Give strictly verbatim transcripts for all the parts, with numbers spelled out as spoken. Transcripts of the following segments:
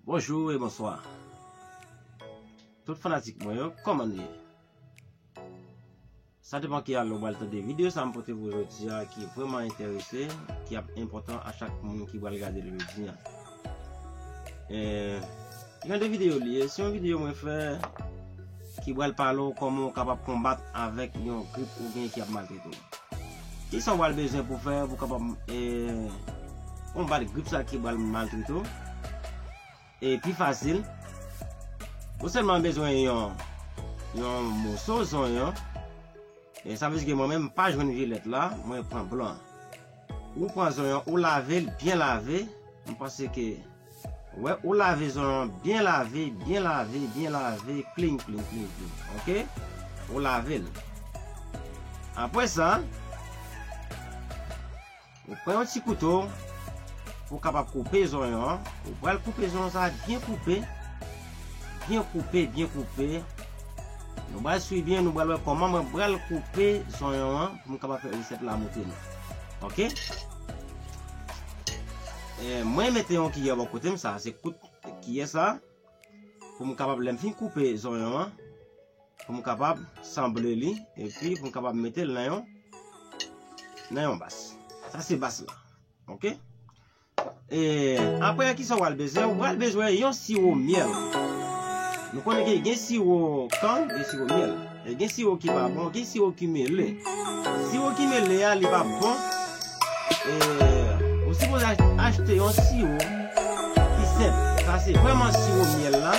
Bonjou e bonswa. Tout fanatik mwen yo, kòman nou ye? Sa depann ki alè w pral tande videyo sa m pote pou jodi a ki vrèman enterese, ki ap enpòtan a chak moun ki pral gade l jodi a. Eh, jan de videyo li ye, se yon videyo mwen fè ki pral pale w kòman w kapab konbat avèk yon grip oubyen ki ap maltrete w. Kisa w pral bezwen pou fè pou kapab, eh, konbat grip sa ki pral maltrete w? E pi fasil, ou sèlman bezwen yon, yon moso zonyon. E sa vle di ke mwen menm, m pa jwenn vyolèt la, mwen pran blan. Ou pran zonyon, ou lave l, byen lave. M panse ke, wè, ou lave zonyon, byen lave, byen lave, byen lave, clean, clean, clean, clean. Oke? Ou lave l. Apre sa, ou pran yon ti kouto pou w kapab koupe zonyon an. Ou pral koupe zonyon sa a byen koupe. Byen koupe, byen koupe. Nou pral swiv byen, nou pral wè kòman mwen pral koupe zonyon an pou m kapab fè resèt la moute nou. Oke? E, mwen mete yon kiyè bò kote m, sa se kout kiyè sa. Pou m kapab, lè m fin koupe zonyon an, pou m kapab sanble li, epi pou m kapab mete l nan yon, nan yon bas. Sa se bas la. Oke? E apre, kisa w pral bezwen? W pral bezwen yon siwo myèl. Nou konnen ke gen siwo kann, gen siwo myèl. E gen siwo ki pa bon, gen siwo ki mele. Siwo ki mele a, li pa bon. E, ou sipoze ach-, achte yon siwo ki senp. Sa se vrèman siwo myèl la.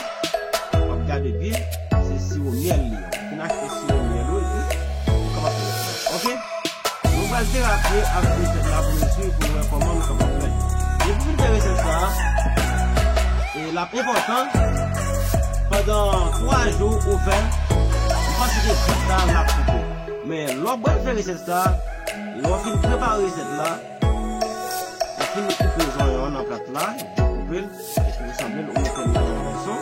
W ap gade byen, se siwo myèl li ye. Fin achte siwo myèl ou, epi ou kapab fè resèt la. Oke? Nou pral derape avèk resèt la pou nou swiv, pou nou wè kòman nou kapab fè. Depi w fin fè resèt sa, e l ap enpòtan, pandan twa jou ou fè, ou panse ke grip sa l ap koupe. Men lè w pral fè resèt sa, lè w fin prepare resèt la, ou fin koupe zonyon an nan plat la, dekoupe l, epi ou sanble l, ou mete l nan yon vèso.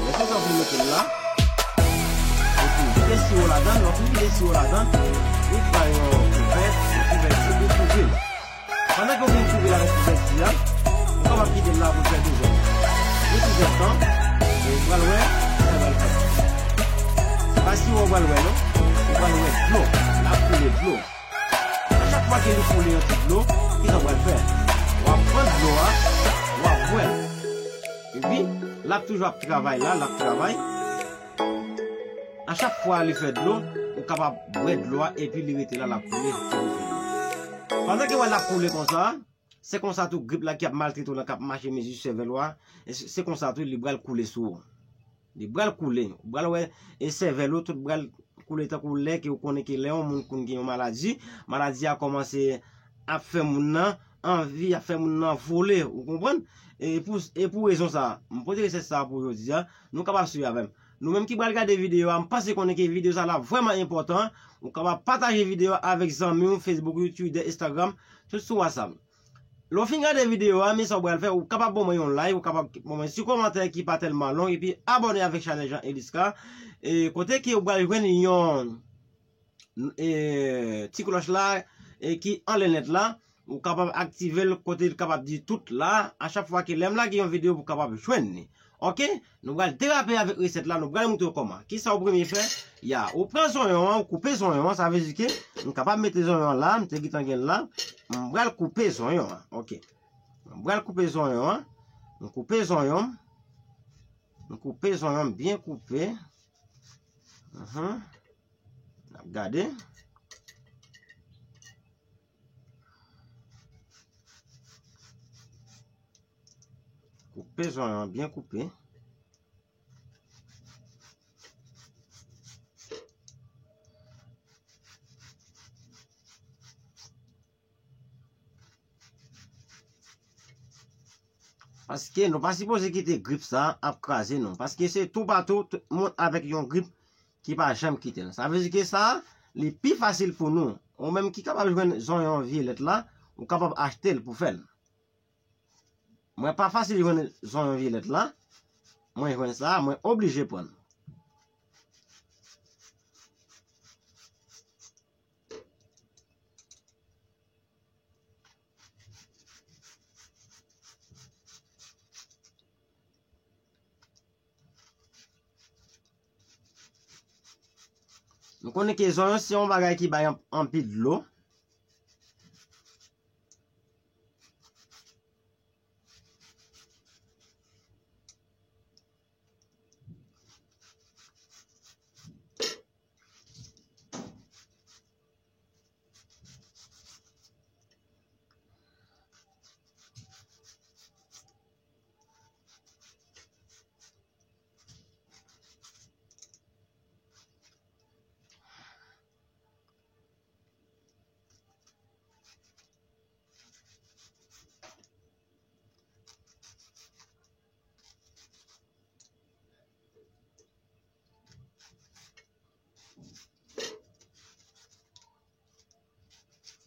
Vèso sa w fin mete l la, epi w vide siwo ladan l, lè w fin vide siwo ladan l, ou pran yon kouvèti, yon kouvèti, ou kouvri l. Pandan ke w vin kouvri l avèk kouvèti a, ou kapab kite l la pou l fè de zòn. Depi zòn tan, e ou pral wè sa l pral fè. Se pa siwo w pral wè non, ou pral wè dlo, l ap koule dlo. A chak fwa ke li koule yon ti dlo, kisa w pral fè? W ap pran dlo a, w ap bwè l. Epi, l ap toujou ap travay la, l ap travay. A chak fwa li fè dlo, ou kapab bwè dlo a epi li rete la, l ap koule. Pandan ke w wè l ap koule konsa, se konsa tou grip la ki ap maltrete w lan, k ap mache mezi sèvèl ou a, e se, se konsa tou li pral koule sou ou. Li pral koule. Ou pral wè, e sèvèl ou tout pral koule tankou lè ke ou konnen ke lè yon moun konn gen yon maladi, maladi a kòmanse ap fè moun nan anvi, ap fè moun nan vole, ou konprann? E pou, e pou rezon sa, m pote resèt sa pou jodi a, nou kapab swiv avè m. Nou menm ki pral gade videyo a, m panse konnen ke videyo sa la vrèman enpòtan. Ou kapab pataje videyo a avèk zanmi w, Facebook, YouTube, Twitter, Instagram, tout sou WhatsApp. Lè w fin gade videyo a, men sa w pral fè, ou kapab ban mwen yon like, ou kapab ban mwen ti kòmantè ki pa tèlman long, epi abòne avèk chanèl Jean Elisca. E kote ke ou pral jwenn yon, e, ti klòch la, e, ki anlè nèt la, ou kapab aktive l kote l kapab di tout la, a chak fwa ke lè m lage yon videyo pou w kapab jwenn li. Oke, nou pral derape avèk resèt la, nou pral montre w kòman. Kisa w premye fè? Ya, ou pran zonyon an, ou koupe zonyon an, sa vle di ke m kapab mete zonyon an la, m te gentan gen l la, m pral koupe zonyon an. Oke. M pral koupe zonyon an. M koupe zonyon. M koupe zonyon, m byen koupe. Mhm. N ap gade. Koupe zonyon an, byen koupe. Paske nou pa sipoze kite grip sa ap kraze nou. Paske se toupatou, tout moun avèk yon grip ki pa janm kite l. Sa vle di ke sa, li pi fasil pou nou. Ou menm ki kapab jwenn zonyon vyolèt la, ou kapab achte l pou fè l. Mwen pa fasil jwenn zonyon vyolèt la. Mwen jwenn sa, mwen oblije pran l. Nou konnen ke zonyon se yon bagay ki bay an- anpil dlo.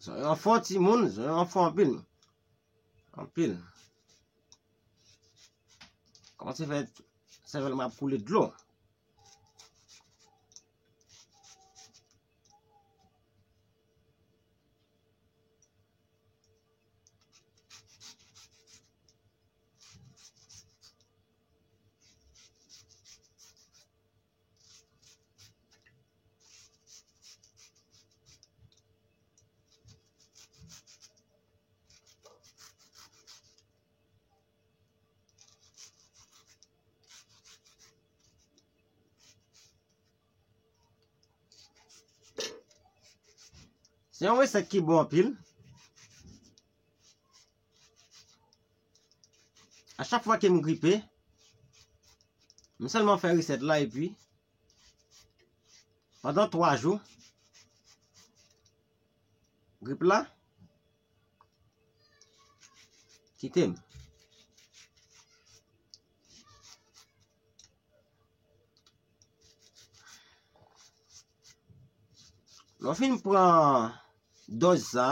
Zonyon an fò, timoun, zonyon an fò anpil. Anpil. Kòmanse fè sèvèl mwen ap koule dlo. Se yon resèt ki bon anpil. A chak fwa ke m gripe, m sèlman fè resèt la epi pandan twa jou, grip la kite m. Lè w fin pran dòz sa,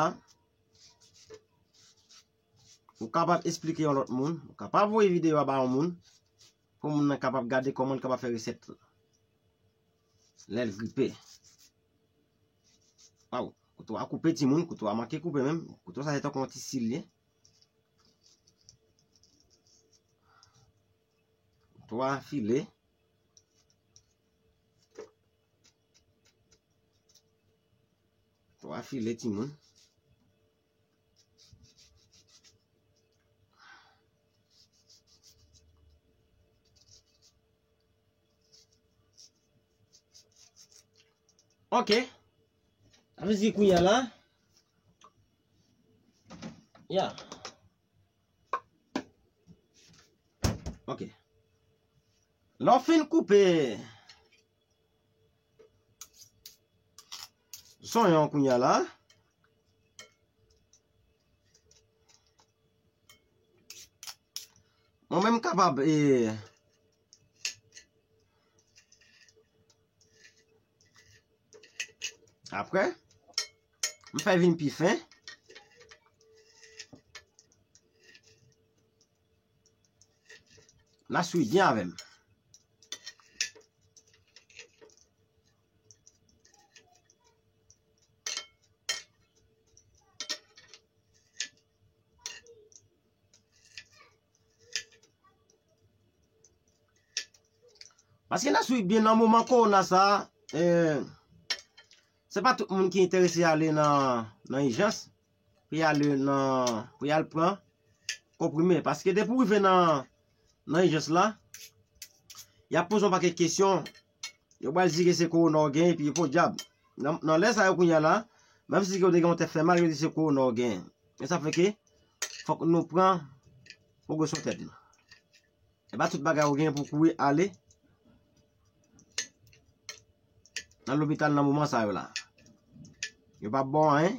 ou kapab esplike yon lòt moun, ou kapab voye videyo a ba yon moun, pou moun nan kapab gade kòman l kapab fè resèt lè l gripe. Waw, kouto a koupe timoun, kouto a manke koupe menm. Kouto sa se tankou yon ti si l ye. Kouto a file. Kouto a file timoun. Ok. Sa vle di kounye a la. Ya. Ok. Lè w fin koupe zonyon kounye a la. Mwen menm m kapab e apre m fè vin pi fen. N a swiv byen avè m. Paske n a swiv byen nan moman kowona sa, eh, se pa tout moun ki enterese ale nan, nan ijans pou y ale nan, pou y al pran konprime. Paske depi w rive nan, nan ijans la, y ap poze w pakèt kesyon. Yo pral di ke se kowona w genyen, epi podyab. Nan, nan lè sa yo kounye a la, menm si ke w te gen yon tèt fè mal, yo di se kowona w genyen. E sa fè ke fòk nou pran prekosyon tèt nou. E pa tout bagay ou gen pou kouri ale nan lopital nan moman sa yo la. Yo p ap ba w anyen.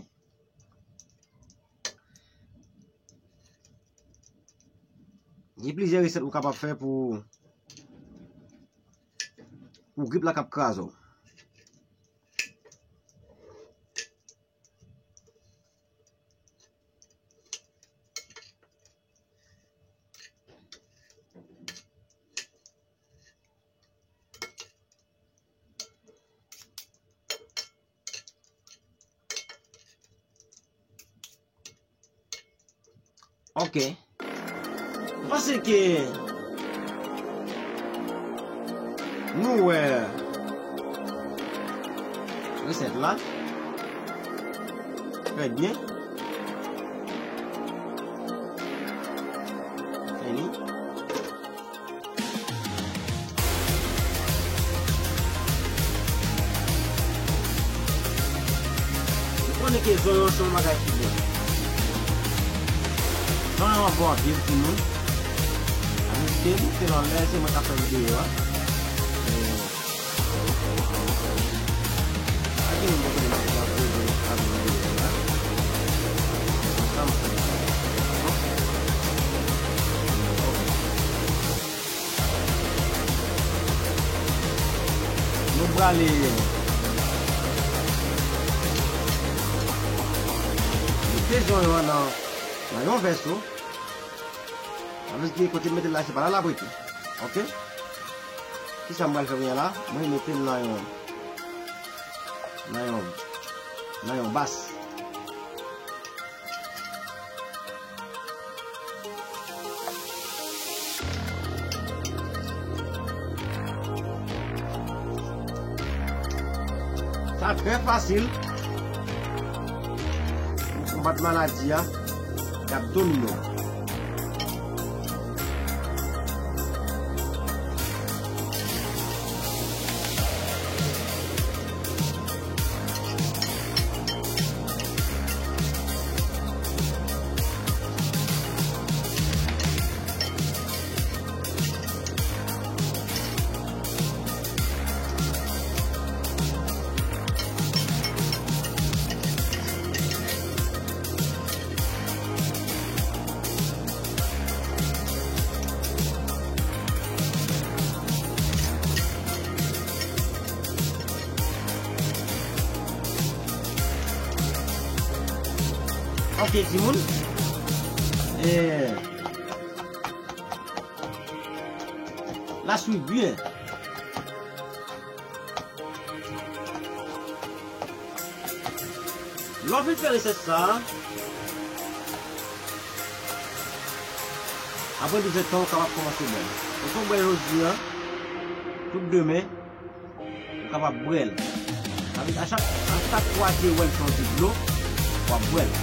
Gen plizyè resèt ou kapab fè pou, pou grip la k ap kraze w. Ok. M panse ke nou wè. M Resèt la. Trè byen. Fini. Ou konnen ke zonyon se yon bagay ki bon. Zonyon an bon anpil, timoun. Ann kite l, se nan lè se mwen k ap fè videyo a. Nou prale mete zonyon an nan, nan yon vèso. Sa vle di kote m mete l la, se pa la l ap rete. Oke? Kisa m pral fè kounye a la? Mwen mete l nan yon, nan yon, nan yon bas. Sa trè fasil pou konbat maladi a k ap domine w. Ok, timoun. Eh, la swiv byen. Lè w fin fè resèt sa a, apre douz èdtan, ou kapab kòmanse bwè l. Ou fè w bwè l jodi a, tout demen, ou kapab bwè l. Sa vle di, a chak, a chak fwa ke ou wè l fè yon ti dlo, w ap bwè l.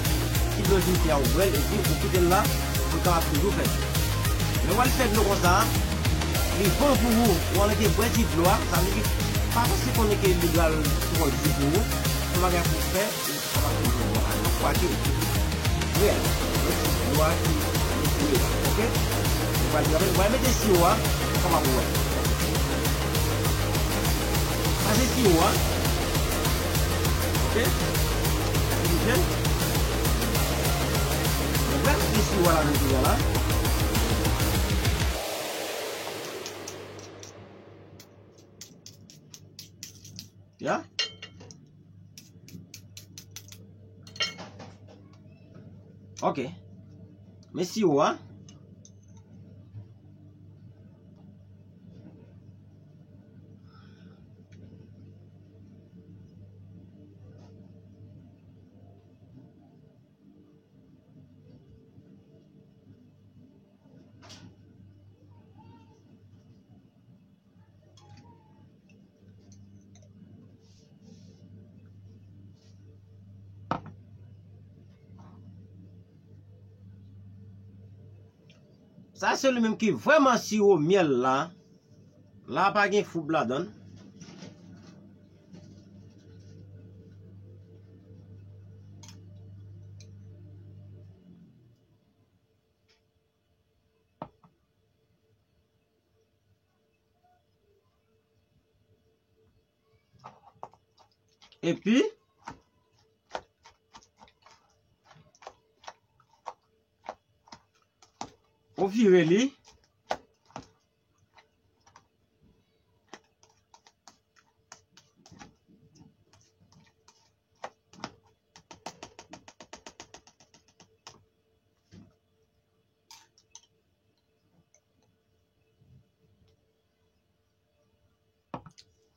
Ti dlo vin fè a, ou bwè l, epi ou kite l la, pou l kapab toujou fè dlo. Lè w al fè dlo konsa, li bon pou ou, ou anlè bwè ti dlo a, sa vle di, pa panse konnen ke li pral twò di pou ou, se yon bagay pou w fè, ou kapab toujou bwè l. A chak fwa ke ou bwè l, ou ti dlo a ki netwaye la, oke? Ou pral, ou pral mete siwo a, ou kapab bwè l. Sa se siwo a. Oke? Oke? Mwen pral mete siwo a ladan kounye a la. Ya. Oke. Men siwo a. Sa se li menm ki vrèman siwo myèl la. La pa gen foub ladan l. Epi, ou vire li.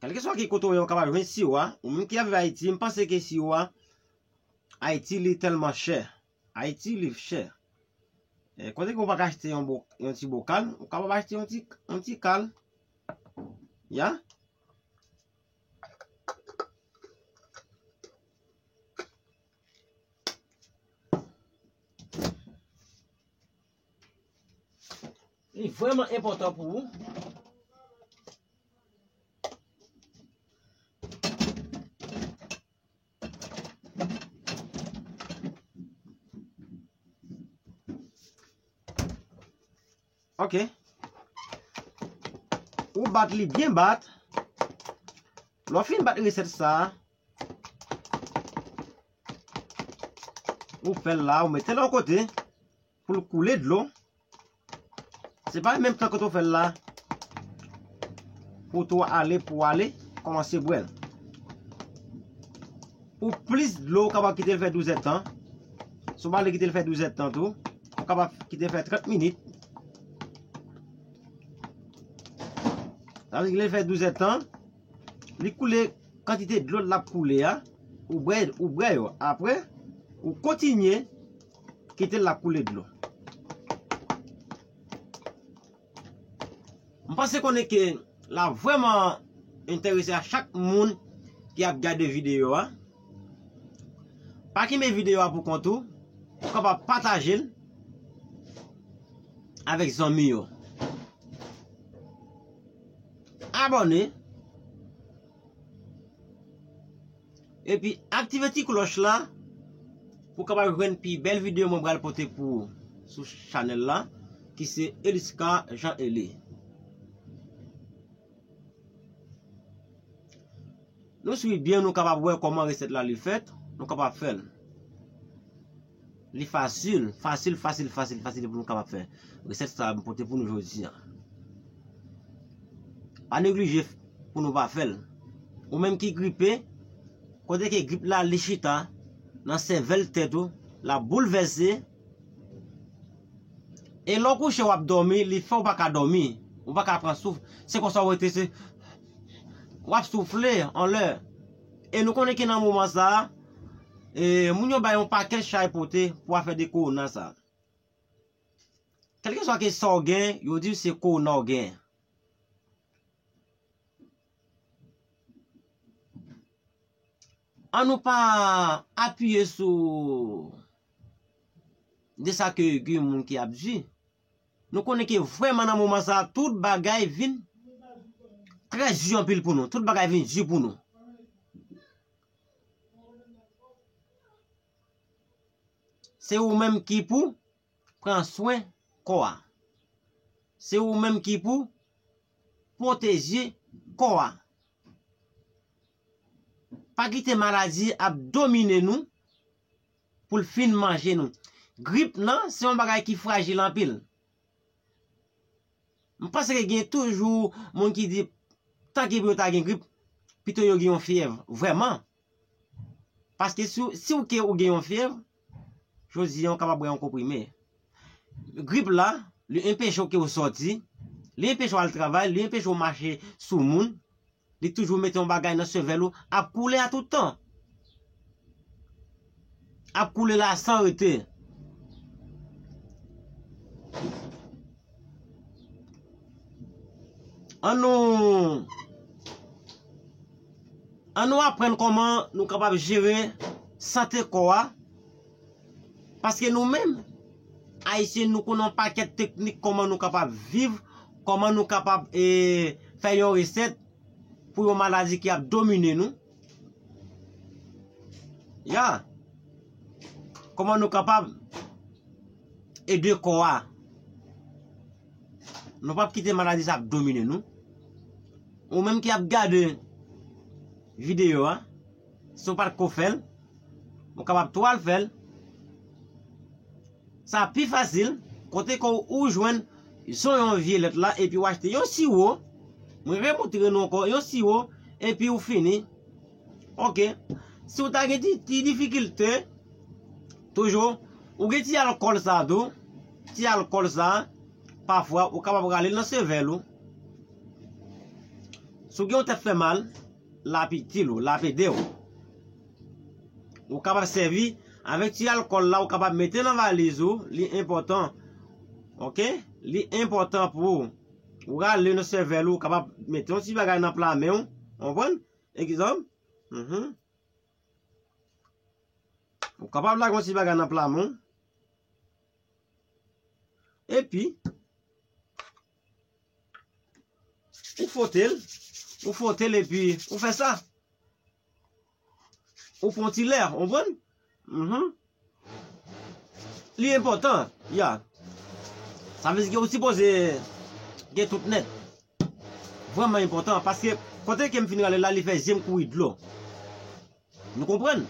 Kèlkeswa ki kote w ye, ou kapab jwenn siwo a. Ou menm ki ap viv Ayiti, m panse ke siwo a, Ayiti li tèlman chè. Ayiti li chè. E, kote ke ou pa ka achte yon bo-, yon ti bokal, ou kapab achte yon ti, yon ti kal. Ya. Li vrèman enpòtan pou ou. Ok. Ou bat li byen bat. Lè w fin bat resèt sa a, ou fè l la, ou mete l yon kote pou l koule dlo. Se pa menm tan kote w fè l la, pou tou ale, pou ale, kòmanse bwè l. Pou plis dlo, ou kapab kite l fè douzèdtan. Si w pa vle kite l fè douzèdtan tou, ou kapab kite l fè trant minit. Sa vle di, kite l fè douzèdtan, li koule kantite dlo l ap koule a, ou bwè, ou bwè yo. Apre, ou kontinye kite l ap koule dlo. M panse konnen ke l ap vrèman enterese a chak moun ki ap gade videyo a. Pa kenbe videyo a pou kont ou, ou kapab pataje l avèk zanmi yo. Abòne. Epi aktive ti klòch la pou w kapab jwenn pi bèl videyo mwen pral pote pou ou sou chanèl la, ki se Elisca Jean Eli. Nou swiv byen, nou kapab wè kòman resèt la li fèt, nou kapab fè l. Li fasil, fasil, fasil, fasil, fasil pou nou kapab fè resèt sa a m pote pou nou jodi a. Pa neglije pou nou pa fè l. Ou menm ki gripe, kote ke grip la li chita nan sèvèl tèt ou, l ap boulvèse. E lè w kouche w ap dòmi, li fè w pa ka dòmi. Ou pa ka pran souf. Se konsa w rete, se, w ap soufle anlè. E nou konnen ke nan moman sa a, e, moun yo bay yon pakèt chay pote pou afè de kowona sa a. Kèlkeswa ke sa w gen, yo di w se kowona w gen. An nou pa apiye sou de sa ke gen moun ki ap di. Nou konnen ke vrèman nan moman sa a, tout bagay vin trè di anpil pou nou. Tout bagay vin di pou nou. Se ou menm ki pou pran swen kò a. Se ou menm ki pou pwoteje kò a. Pa kite maladi ap domine nou pou l fin manje nou. Grip nan se yon bagay ki frajil anpil. M panse ke gen toujou moun ki di, tanke pou yo ta gen grip, pito yo gen yon fyèv. Vrèman. Paske si, w- si w ke ou gen yon fyèv, jodi a w kapab bwè yon konprime. Grip la, li enpeche w ke w sòti, li enpeche w al travay, li enpeche w mache sou moun, li toujou mete yon bagay nan sèvèl ou, ap koule a tout tan. Ap koule la san rete. An nou, an nou aprann kòman nou kapab jere sante kò a. Paske nou menm, Ayisyen, nou konnen yon pakèt teknik kòman nou kapab viv, kòman nou kapab, e, fè yon resèt pou yon maladi ki ap domine nou. Ya. Kòman nou kapab ede kò a? Nou p ap kite maladi sa ap domine nou. Ou menm ki ap gade videyo a, si w pa t ko fè l, ou kapab tou al fè l. Sa pi fasil, kote ke w jwenn zonyon vyolèt la, epi w achte yon siwo. Mwen remontre nou ankò, yon siwo, epi w fini. Ok. Si w ta gen ti, ti difikilte, toujou, ou gen ti alkòl sa tou. Ti alkòl sa, pafwa, ou kapab rale l nan sèvèl ou. Si w gen yon tèt fè mal, l ap itil ou, l ap ede w. Ou kapab sèvi avèk ti alkòl la, ou kapab mete nan valiz ou, li enpòtan. Ok? Li enpòtan pou ou. Ou rale nan sèvèl ou, ou kapab mete yon ti bagay nan pla men w, konprann? Egzanp, mhm. Ou kapab lage yon ti bagay nan pla men w. Epi, ou fwote l, ou fwote l epi ou fè sa. Ou pran ti lè, ou konprann? Mhm. Li enpòtan, ya. Sa vle di ke ou sipoze gen tout nèt. Vrèman enpòtan, paske kote ke m fin rale la, li fè zye m kouri dlo. Nou konprann?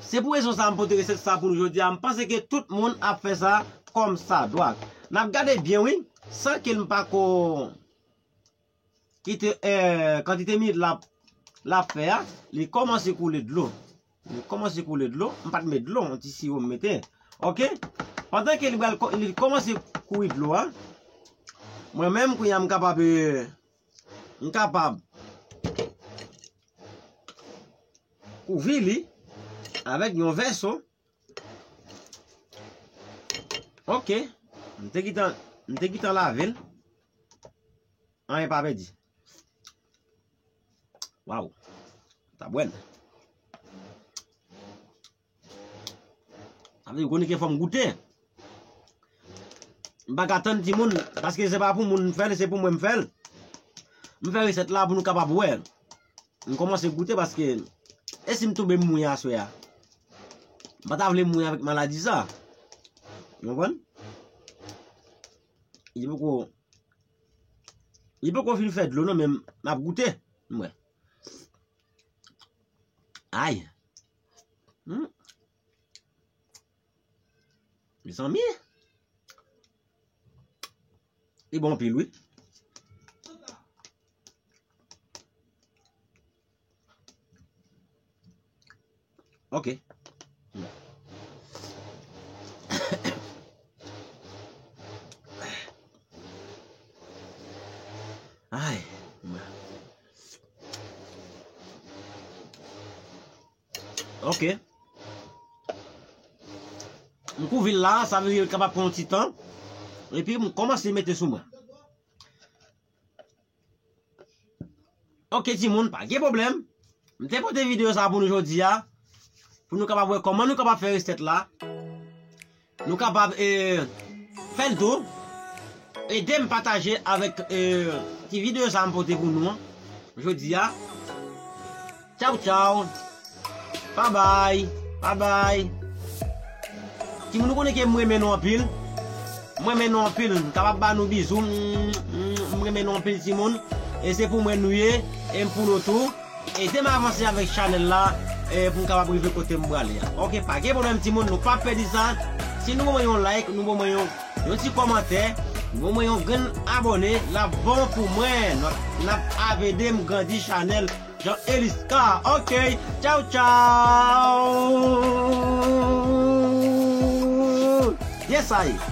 Se pou rezon sa a m pote resèt sa pou nou jodi a. M panse ke tout moun ap fè sa kòmsadwa. N ap gade byen, wi, san ke m pa ko kite, eh, kantite minit l ap, l ap fè a, li kòmanse koule dlo. Li kòmanse koule dlo. M pa t met dlo, yon ti siwo m mete. Oke? Pandan ke li pral kò-, li kòmanse kouri dlo a, mwen menm, kounye a, m kapab, eh, m kapab kouvri li avèk yon vèso. Oke. M te gentan, m te gentan lave l. Anyen pa pèdi. Waw. Sa bwè l. Sa vle di, ou konnen ke fò m goute. M pa ka tann timoun, paske se pa pou moun m fè l, se pou mwen m fè l. M fè resèt la pou nou kapab wè. M kòmanse goute paske, e si m tonbe m mouri aswè a? M pa ta vle mouri avèk maladi sa. Ou konprann? Li poko, li poko fin fè dlo non, men m ap goute. M wè. Ay. Hmm. Mezanmi. Li bon anpil, wi. Ok. Ay. Ok. M kouvri l la, sa vle di l kapab pran yon ti tan. Epi m kòmanse mete sou mwen. Ok, timoun, pa gen pwoblèm. M te pote videyo sa pou nou jodi a. Pou nou kapab wè kòman nou kapab fè resèt la. Nou kapab, eh, fè l tou. Ede m pataje avèk, eh, ti videyo sa m pote pou nou an jodi a. Tchaw, tchaw. Babay. Babay. Timoun, nou konnen ke m renmen nou anpil. M renmen nou anpil. M kapab ba nou bizou. M, m, m renmen nou anpil, timoun. E se pou mwen nou ye. E m pou nou tou. Ede m avanse avèk chanèl la, eh, pou m kapab rive kote m prale a. Ok, pa gen pwoblèm, timoun, nou pa pèdi sa. Si nou ban mwen yon like, nou ban mwen yon, yon ti kòmantè, nou ban mwen yon grenn abòne, l ap bon pou mwen. N ap, n ap ap ede m grandi chanèl Jean Elisca. Ok, tchaw, tchaw. Yes, I.